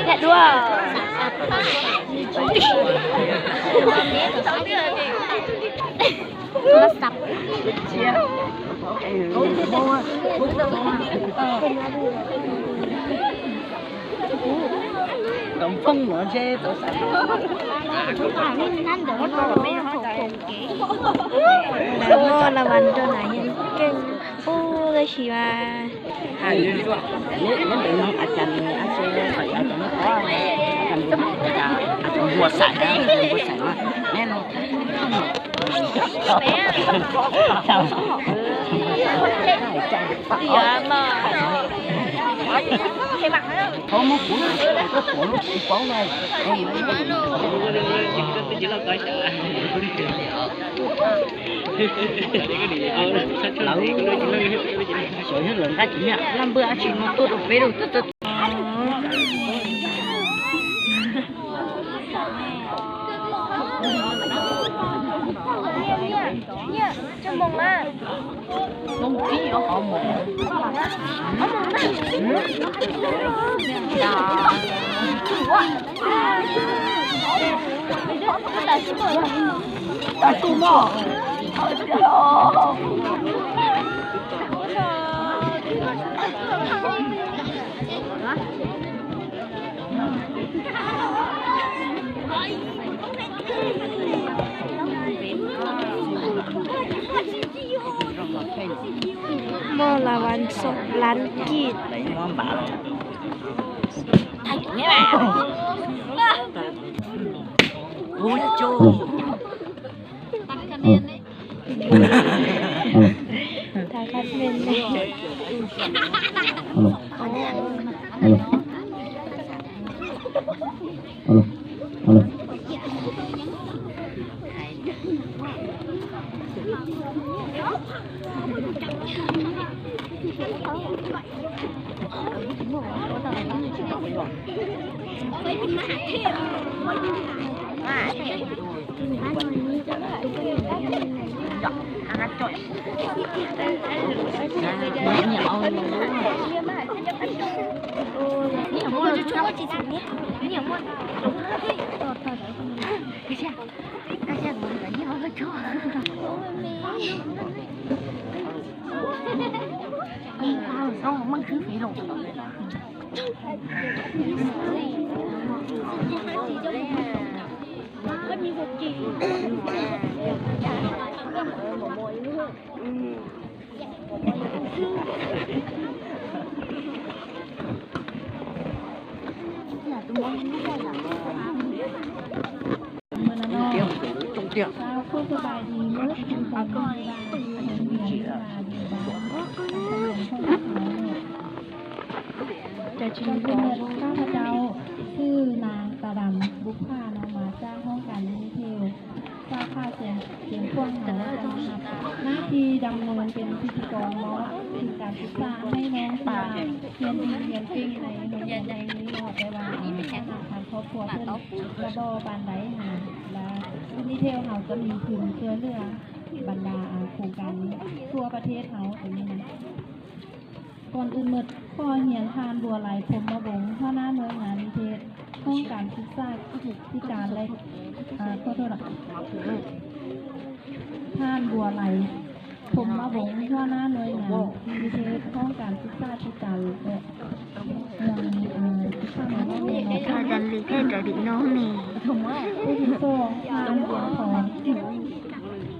ແລະດ້ວຍ ໂທລະສັບ ລະວັນໂຕນາຍ ເກັ່ງ ໂອ້ ກະຊິວ່າ ມໍລະວັນສອງລ້ານກີບ. ໂອ້ຍໂຈ ຕັດຄະແນນເລີຍ ຕັດຄະແນນເລີຍ ເອົາເລີຍ ເອົາເລີຍ ເອົາເລີຍ ເອົາເລີຍ. ເຈົ້າ ຂໍສະບາຍດີເນາະ ຂ້າພະເຈົ້າຊື່ນາງຕາດຳ ບຸບຜາເນາະ ມາຈາກຫ້ອງການ Unitel ສາຂາຊຽງຂວາງເຮົາ ໄດ້ຮັບໜ້າທີ່ດຳເນີນເປັນພິທີກອນມອບທຶນການສຶກສາໃຫ້ນ້ອງທີ່ວ່າຮຽນດີຮຽນເກັ່ງໃນໂຮງຮຽນແຫ່ງນີ້ເນາະ ແຕ່ວ່າ ອາ ທາງຄອບຄົວເພິ່ນກະບໍ່ປານໃດຫັ້ນນະ ລະ Unitel ເຮົາກະມີທຶນຊ່ວຍເຫຼືອບັນດາ ອາ ໂຄງການທົ່ວປະເທດເຮົາ ອັນນີ້ນະ. ກ່ອນອື່ນໝົດ ຂໍຮຽນທ່ານ ບົວໄລ ພົມມະວົງ ຫົວໜ້າໜ່ວຍງານນິເທດ ຫ້ອງການສຶກສາທິການ ແລະ ອາ ຂໍໂທດ ທ່ານ ບົວໄລ ພົມມະວົງ ຫົວໜ້າໜ່ວຍງານນິເທດ ຫ້ອງການສຶກສາທິການ ແລະ ເມືອງ ອາ ສິບສາມ ຜູ້ທີສອງ ທ່ານ ບົວທອງ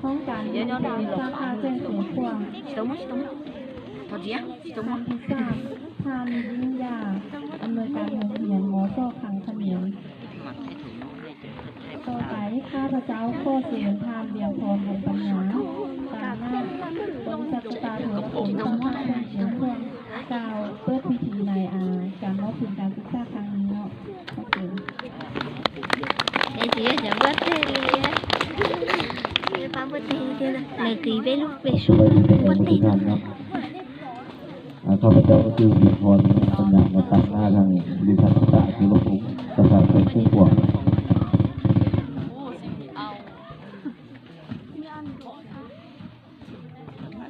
ຫ້ອງການວິຊາການ ສາຂາແຂວງຊຽງຂວາງ. ທ່ານທີສາມ ທ່ານ ຍິ່ງຢາ ອຳນວຍການໂຮງຮຽນ ມສ ຄັງຂະເໝນ. ຕໍ່ໄປ ຂ້າພະເຈົ້າຂໍເຊີນທ່ານ ວຽງພອນ ວົງປັນຍາ ຕາໜ້າ ບໍລິສັດສະຕາໂທລະຄົມ ສາຂາແຂວງຊຽງຂວາງ ກ່າວເປີດພິທີໃນ ອາ ການມອບທຶນການສຶກສາຄັ້ງນີ້ເນາະ. ອາ ຂ້າພະເຈົ້າຊື່ ວຽງພອນ ວັນຍາ ມາຕາງໜ້າທາງບໍລິສັດ ສາຂາໂທລະຄົມ ສາຂາແຂວງຊຽງຂວາງ.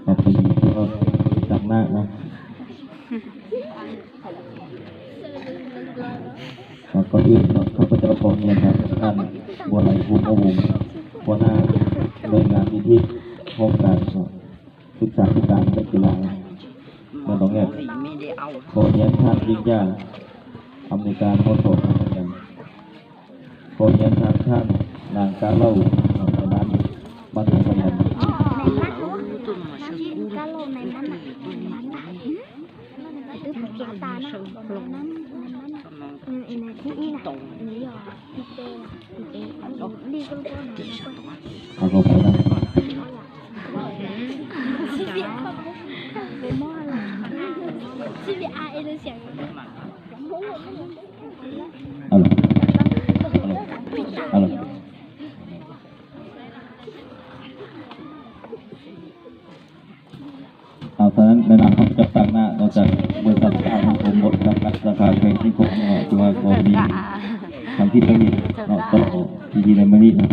ຂອບຄຸນທີ່ມາຕາງໜ້າເນາະ. ກ່ອນອື່ນເນາະ ຂ້າພະເຈົ້າຂໍຮຽນນຳທ່ານ ບົວໄຫຼ ພູມະວົງ ຫົວໜ້າໜ່ວຍງານນິເທດ ຫ້ອງການເນາະ ສຶກສາທິການ ແລະ ກິລາ ແມ່ນບໍ່ແມ່ນ? ຂໍຮຽນທ່ານ ຍິງຢາ ອຳນວຍການ ໂຄສົກ ຂໍຮຽນທ່ານ ນາງ ກາເລົາ ມາເຮັດຮຽນ. ເອົາ ສະນັ້ນ ໃນນາມຂອງເຈົ້າຕາງໜ້າ ນອກຈາກບໍລິສັດ ສາມ ໂຮມບົດ ຈຳກັດ ສາຂາແຂວງຊຽງຂວາງເນາະ ຖືວ່າກໍມີທຳອິດທຳອິດເນາະ ຕໍ່ພິທີໃນມື້ນີ້ເນາ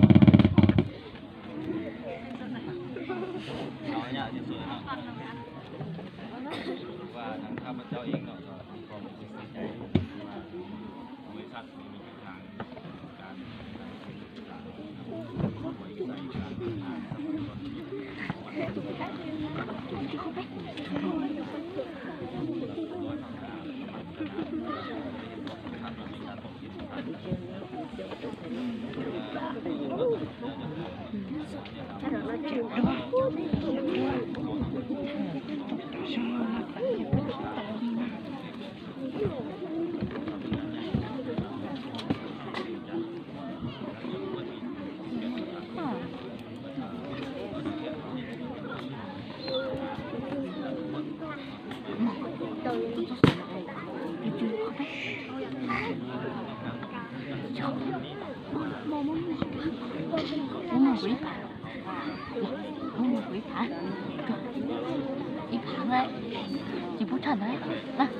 ະ.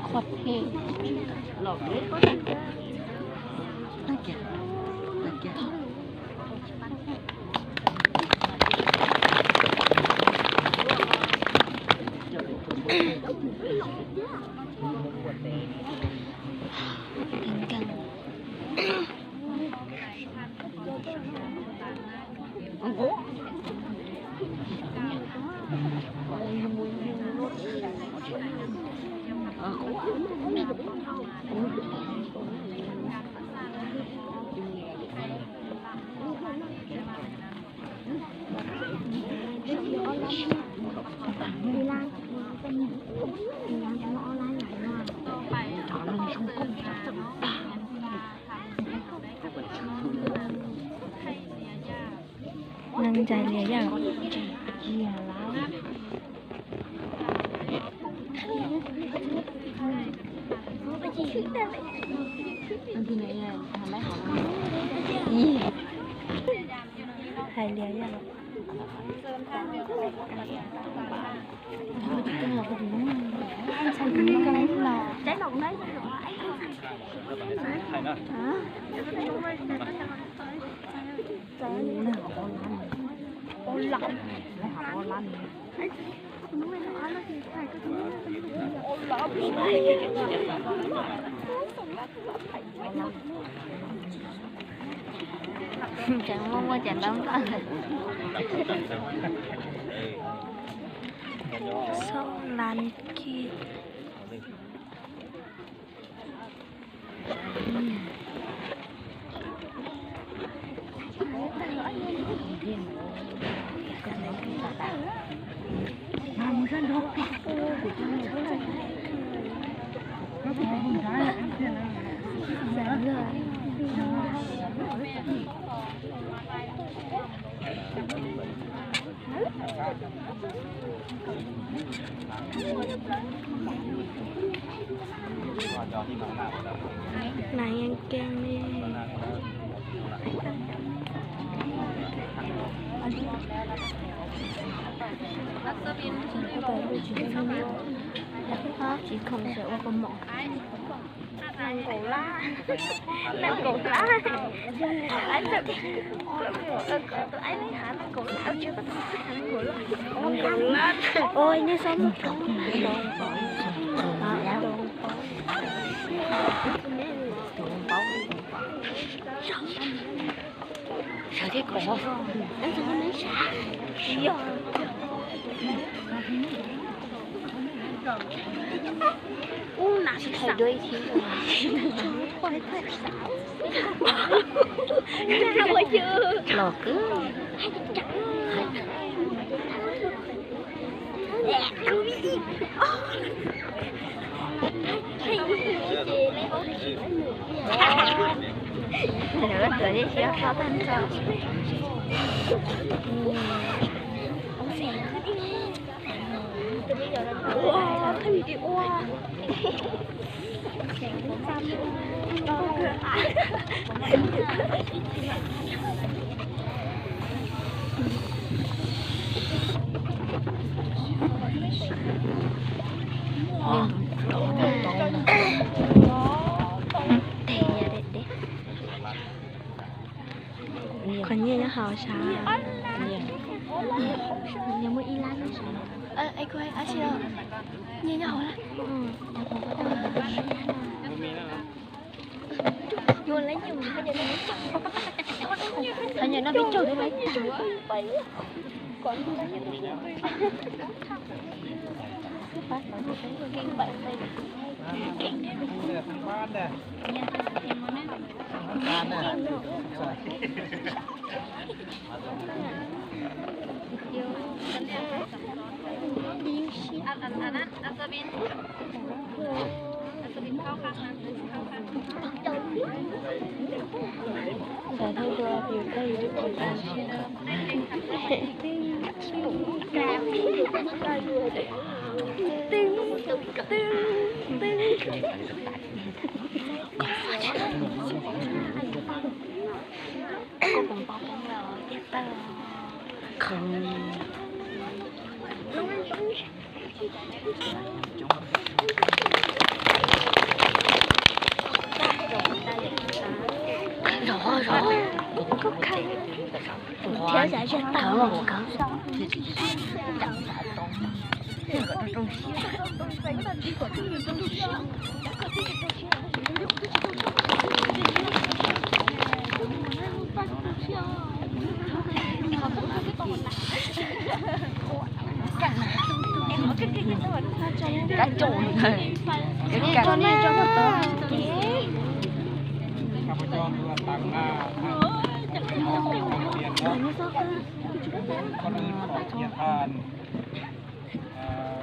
ໂຄດເທ່. ນາງໃຈເລຍຢາກເລຍຫຼາຍ. ໃຫ້ເຫຼືອຢ່າງ ຈັ່ງບໍ່ ບໍ່ຈະລຳບາກ ສອງລ້ານກີບ. ນາງຍັງແກ່ງນີ້ ໂອ້ຍ ນີ້ຊ້ຳ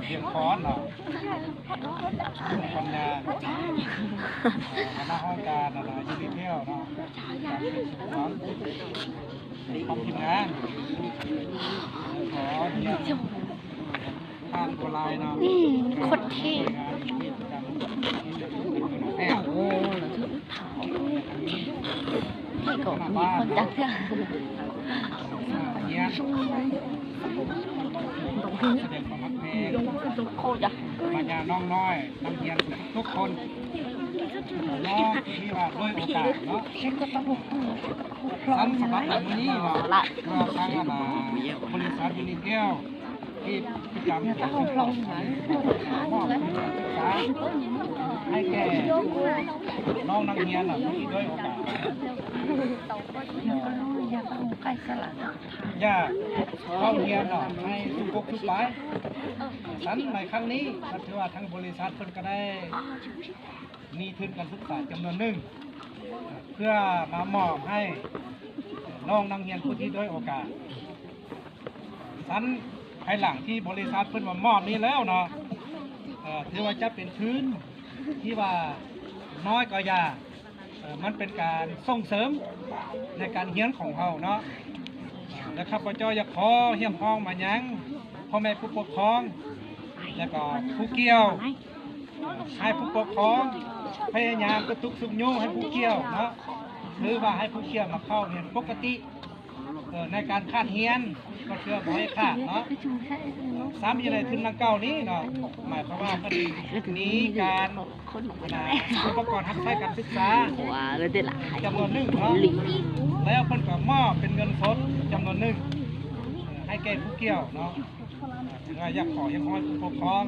ວຽງຄອນເນາະ ຄອນຍາ ຄະນະຫ້ອງການ ຢູນິເທວເນາະ ຂອງທີມງານ ຂອງທີມງານ ຜ່ານໂກລາຍເນາະ ນີ້ໂຄດເທ່ ແອບ ມີຄົນຈັກເທື່ອ ຮຽນ ສະແດງຄວາມຮັກແພງ ໂຄດ ມາຍາມນ້ອງນ້ອຍ ນັກຮຽນທຸກໆຄົນເນາະ ທີ່ວ່າດ້ວຍໂອກາດເນາະ. ສຳລັບໃນມື້ນີ້ເນາະ ທາງອັນນາ ບໍລິສັດຢູນິເທວ ທີ່ປະຈຳ ມອບການສຶກສາໃຫ້ແກ່ນ້ອງນັກຮຽນເນາະ ທີ່ດ້ວຍໂອກາດ ຢາກເຂົ້າຮຽນເນາະ ໃຫ້ສຸກອົກສຸກໃຈ. ສະນັ້ນໃນຄັ້ງນີ້ ກໍຖືວ່າທາງບໍລິສັດເພິ່ນກໍໄດ້ມີທຶນການສຶກສາຈຳນວນໜຶ່ງ ເພື່ອມາມອບໃຫ້ນ້ອງນັກຮຽນຜູ້ທີ່ດ້ວຍໂອກາດ. ສະນັ້ນ ພາຍຫຼັງທີ່ບໍລິສັດເພິ່ນມາມອບນີ້ແລ້ວເນາະ ເອີ ຖືວ່າຈະເປັນທຶນທີ່ວ່ານ້ອຍກໍຢ່າ ເອີ ມັນເປັນການສົ່ງເສີມໃນການຮຽນຂອງເຮົາເນາະ ແລະ ຂ້າພະເຈົ້າຢາກຂໍຮຽກຮ້ອງມາຍັງພໍ່ແມ່ຜູ້ປົກຄອງ ແລະ ກໍຜູ້ກ່ຽວ ໃຫ້ຜູ້ປົກຄອງພະຍາຍາມກະຕຸກຊຸກຍູ້ໃຫ້ຜູ້ກ່ຽວເນາະ ຄືວ່າໃຫ້ຜູ້ກ່ຽວມາເຂົ້າຮຽນປົກກະຕິ ເອີ ໃນການຂາດຮຽນກໍເພື່ອບໍ່ໃຫ້ຂາດເນາະ. ຊ້ຳຢູ່ໃນທຶນດັ່ງກ່າວນີ້ເນາະ ໝາຍຄວາມວ່າເພິ່ນມີການ ອາ ອຸປະກອນຮັບໃຊ້ການສຶກສາຈຳນວນໜຶ່ງເນາະ ແລ້ວເພິ່ນກໍມອບເປັນເງິນສົດຈຳນວນໜຶ່ງ ເອີ ໃຫ້ແກ່ຜູ້ກ່ຽວເນາະ. ຖືວ່າຢາກຂໍຮຽກຮ້ອງຜູ້ປົກຄອງ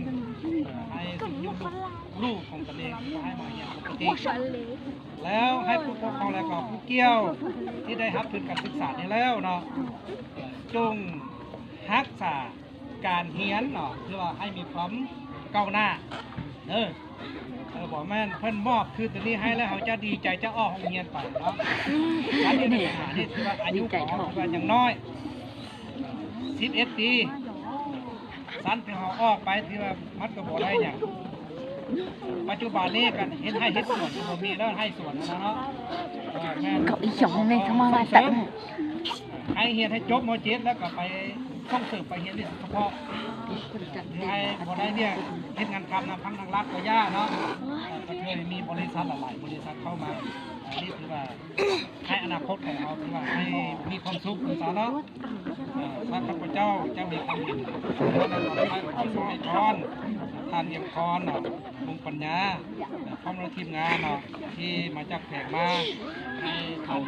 ເອີ ໃຫ້ຊຸກຍູ້ລູກຂອງຕົນເອງ ໃຫ້ມາຮຽນປົກກະຕິ ແລ້ວໃຫ້ຜູ້ປົກຄອງ ແລະ ກໍຜູ້ກ່ຽວທີ່ໄດ້ຮັບທຶນການສຶກສານີ້ແລ້ວເນາະ ຈົ່ງຮັກສາການຮຽນເນາະ ຄືວ່າໃຫ້ມີຄວາມກ້າວໜ້າເດີ. ເອີ ບໍ່ແມ່ນເພິ່ນມອບທຶນໂຕນີ້ໃຫ້ແລ້ວ ເຮົາຈະດີໃຈຈະອອກໂຮງຮຽນໄປເນາະ. ອັນນີ້ຖືວ່າອາຍຸຂອງເຮົາຖືວ່າຍັງນ້ອຍ ສິບເອັດປີ ຊັ້ນທີ່ເຮົາອອກໄປຖືວ່າມັນກໍບໍ່ໄດ້ຫຍັງ. ປັດຈຸບັນນີ້ການເຮັດໄຮ່ເຮັດສວນກໍບໍ່ມີແລ້ວ ໄຮ່ສວນຫັ້ນນະເນາະ. ເອີ ແມ່ນ ເຂົາອີ່ຫຍັງແມ່ນເຂົາມາວ່າແຕ່ ໃຫ້ຮຽນໃຫ້ຈົບ ມ.ເຈັດ ແລ້ວກໍໄປສົ່ງເສີມໄປຮຽນວິຊາສະເພາະ ໃຫ້ບໍ່ໄດ້ວຽກເຮັດງານທຳນຳພັກນຳລັດກໍຢ່າເນາະ. ເອີ ກໍເຄີຍມີບໍລິສັດຫຼາຍໆ ບໍລິສັດເຂົ້າມາ ອັນນີ້ຖືວ່າ ໃຫ້ອະນາຄົດຂອງເຮົາ ຄືວ່າໃຫ້ມີຄວາມສຸກຊັ້ນເນາະ. ເອີ ຖ້າຂ້າພະເຈົ້າຈະມີຄວາມເຫັນ ແລະ ຂໍໃຫ້ພອນ ທ່ານວຽງພອນ ເນາະ ວົງປັນຍາ ແລະ ພ້ອມດ້ວຍທີມງານເນາະ ທີ່ມາຈາກແຂວງມາ ໃຫ້ທ່ານ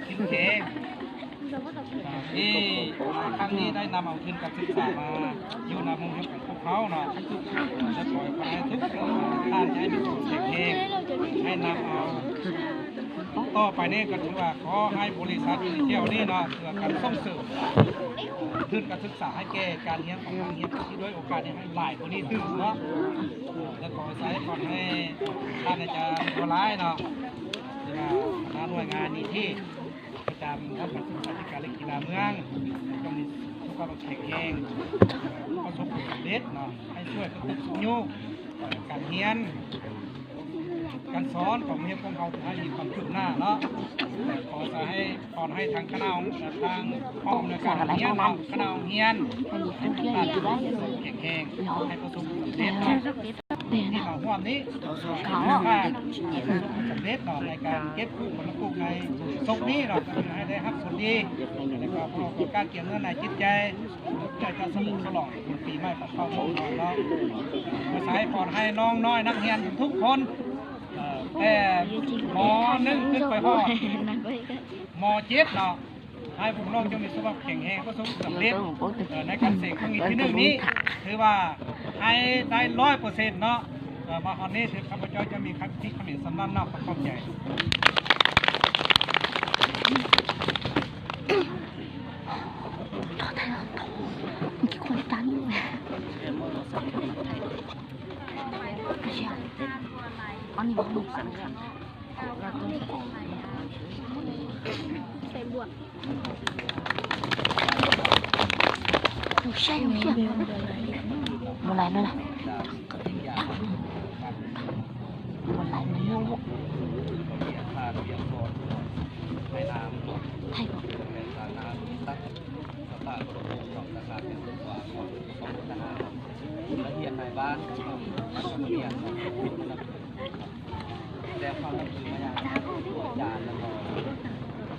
ເຂັ້ມແຂງ ທີ່ຄັ້ງນີ້ໄດ້ນຳເອົາທຶນການສຶກສາມາຢູ່ນຳໂຮງຮຽນຂອງພວກເຮົາເນາະ. ແລະ ຂໍໃຫ້ທຸກທ່ານໃຫ້ມີຄວາມເຂັ້ມແຂງ ໃຫ້ນຳເອົາ ຕໍ່ໄປນີ້ກໍຖືວ່າຂໍໃຫ້ບໍລິສັດຢູ່ແຖວນີ້ເນາະ ເພື່ອການສົ່ງເສີມທຶນການສຶກສາໃຫ້ແກ່ການຮຽນຂອງນັກຮຽນທີ່ດ້ວຍໂອກາດນີ້ໃຫ້ຫຼາຍກວ່ານີ້ຕື່ມເນາະ. ແລະ ຂໍໃຫ້ພອນໃຫ້ທ່ານອາຈານບົວລາຍເນາະ ທີ່ວ່າມາໜ່ວຍງານນີ້ທີ່ ປະຈຳຫ້ອງການສຶກສາທິການ ແລະ ກິລາເມືອງ ຈົ່ງມີສຸຂະພາບແຂງແຮງ ປະສົບຜົນສຳເລັດເນາະ ໃຫ້ຊ່ວຍກະຕຸກຊຸກຍູ້ການຮຽນການສອນຂອງໂຮງຮຽນຂອງເຮົາ ໃຫ້ມີຄວາມຄືບໜ້າເນາະ. ຂໍໃຫ້ ຂໍໃຫ້ທາງຄະນະ ທາງຫ້ອງອຳນວຍການໂຮງຮຽນເນາະ ຄະນະໂຮງຮຽນ ໃຫ້ມີຄວາມແຂງແຮງ ໃຫ້ປະສົບຜົນສຳເລັດເນາະ. ທີ່ມາຮ່ວມນີ້ ຂໍໃຫ້ປະສົບຜົນສຳເລັດເນາະ ໃນການເກັບກູ້ຜົນລະປູກໃນສົກນີ້ເນາະ ກໍໃຫ້ໄດ້ຮັບຜົນດີ ແລ້ວກໍປະກອບກັບການກຽມເນື້ອໜາຈິດໃຈ ເພື່ອຈະສະເຫຼີມສະຫຼອງບຸນປີໃໝ່ຂອງເຜົ່າມົ້ງເຮົາເນາະ. ຂໍໃຫ້ພອນໃຫ້ນ້ອງນ້ອຍນັກຮຽນທຸກຄົນ ເອີ ແຕ່ ມ.ໜຶ່ງ ຂຶ້ນໄປຮອດ ມ.ເຈັດ ເນາະ ໃຫ້ພວກນ້ອງຈົ່ງມີສຸຂະພາບແຂງແຮງ ປະສົບຜົນສຳເລັດ ເອີ ໃນການເສັງຄັ້ງທີໜຶ່ງນີ້ ຖືວ່າໃຫ້ໄດ້ຮ້ອຍເປີເຊັນເນາະ. ເອີ ມາຮອດນີ້ ຂ້າພະເຈົ້າຈະມີຄຳຄິດຄຳເຫັນສ່ຳນັ້ນເນາະ. ຂໍຂອບໃຈ.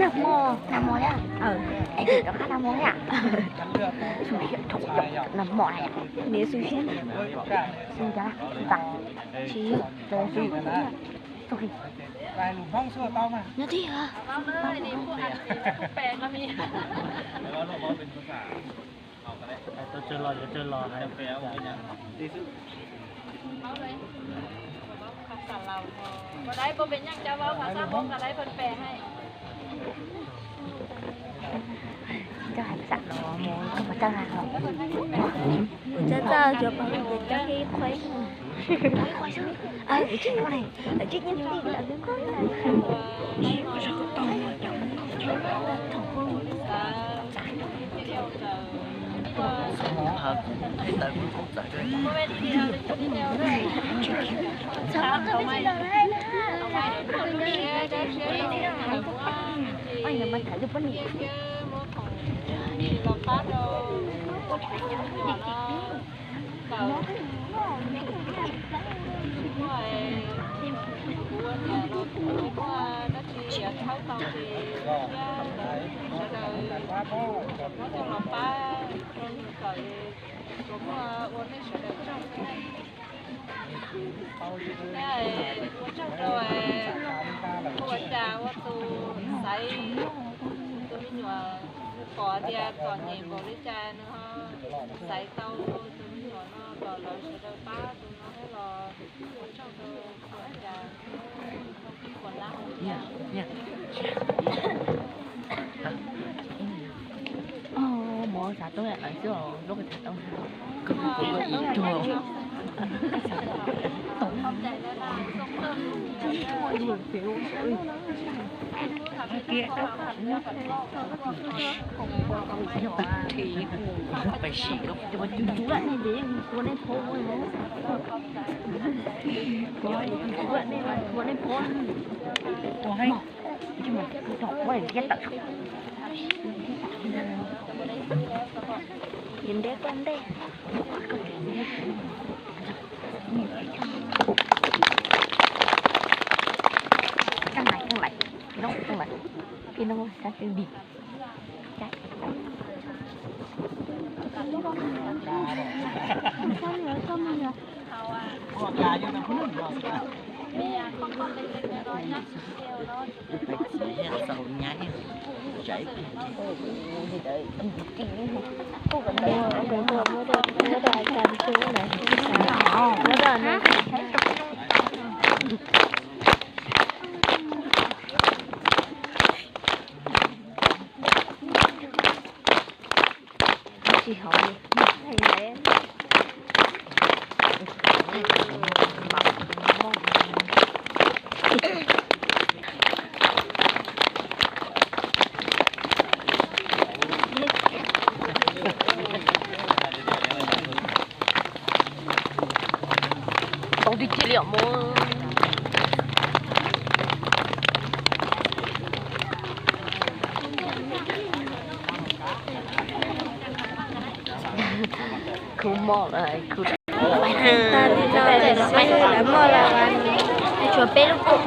နမော နမောရ။ အဲ ဒီတော့ခါ နမောရ။ အဲ သူရ ထုတ်ရောက် နမောရ။ နေသူရှင်း။ သူကြလား။ သူပါ။ ချီ။ သူ။ သူ။ သူ။ ညတိဟာ။ Tia tỏ nhẹ bộ lý cha nó sai tàu tụi nó nó tỏ lối sơ đầu ba tụi nó hết lo. Ơ, mô sa tông lẹ ăn sưö, lôk kơ sa tông ha. Kơ kơ kơ ih tuh. Tông. Ơ, kơ. Ih, bác sĩ lôk, ih, bác sĩ. Tua ni ding, tua ni phôn. Tua ni, tua ni phôn. Tua hai. Ih, bác sĩ lôk, ih, bác sĩ. Nhìn đéc con đéc. Căng lại, căng lại. Phi Nông, Phi Nông, căng đéc đê. Tông đi chia liệm mô. Khu mò là khu. Tao đi lo là mò là ăn. Chuột bé lúc cục.